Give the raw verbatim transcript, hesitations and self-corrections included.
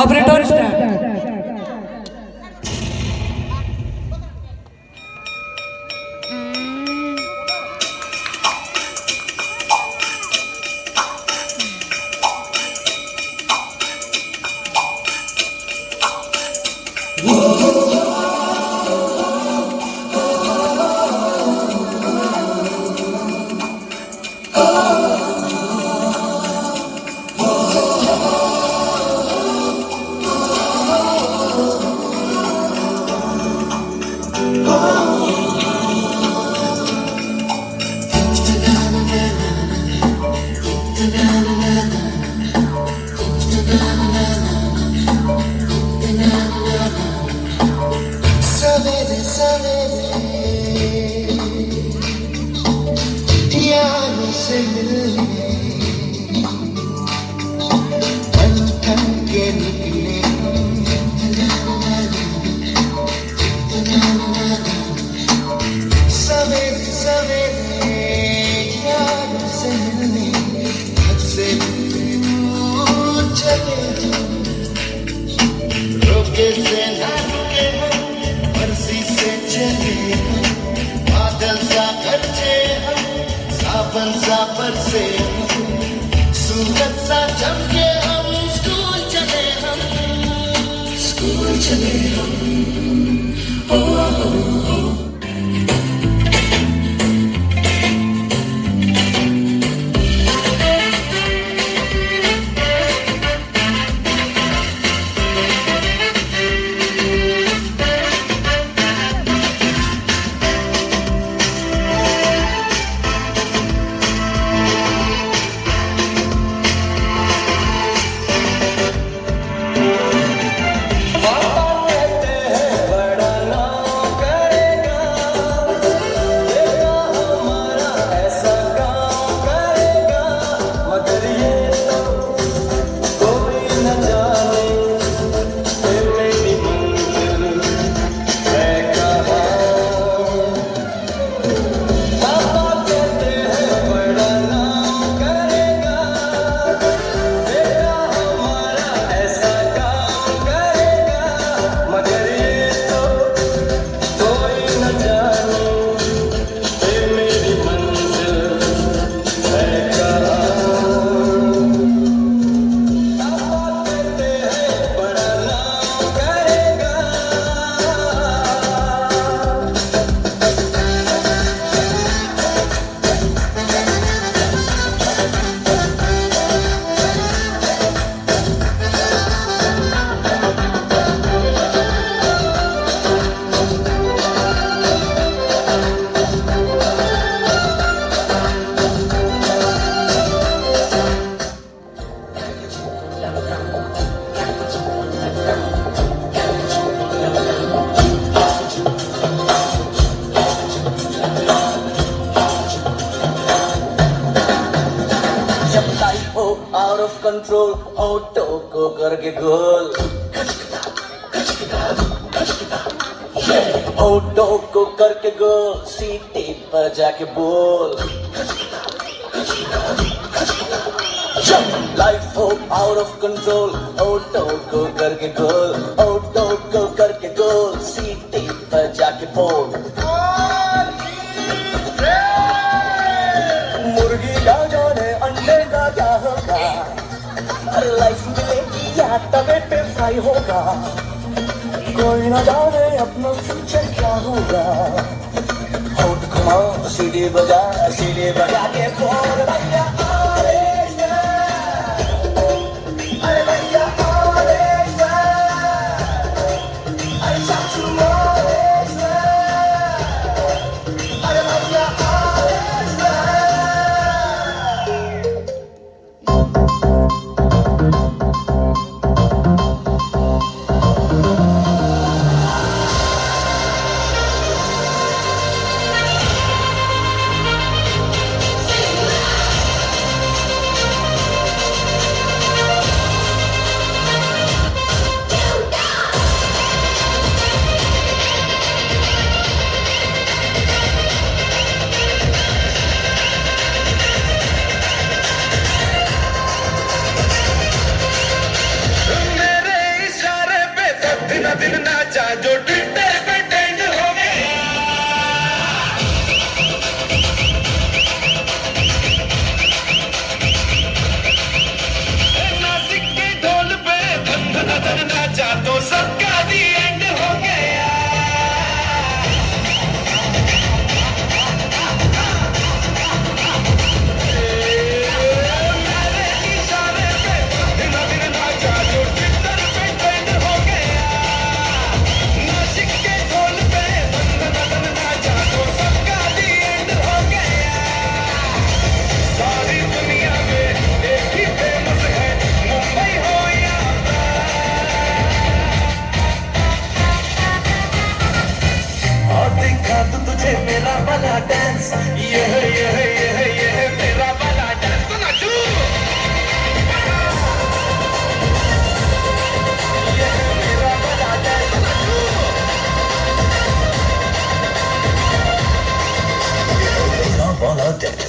Operator start. सवेरे सवेरे यारों से मिलने बन ठन के निकले हम। सवेरे सवेरे यारों से मिलने, हद से दूर चले हम। रुके से ना रुके हम, मर्जी से चले हम। बादल सा गरजे हम, सावन सा बरसे हम। सूरज सा चमके हम, स्कूल चले हम, स्कूल चले हम। ओ, ओ, ओ। Out of control, होठों को करके गोल। होठों को करके गोल, सीटी पर जाके बोल। लाइफ हो out of control, होठों को करके गोल। होठों को करके गोल, सीटी पर जाके बोल। मुर्गी का जाने अंडे का क्या होगा। अरे लाइफ मिलेगी या तवे पे फ्राई होगा। कोई ना जाने अपना फ्यूचर क्या होगा। होठ घुमा, सीटी बजा, सीटी बजा के बोल भैया। अरे भैया, अरे भैया। ᱠᱟᱛᱮᱫ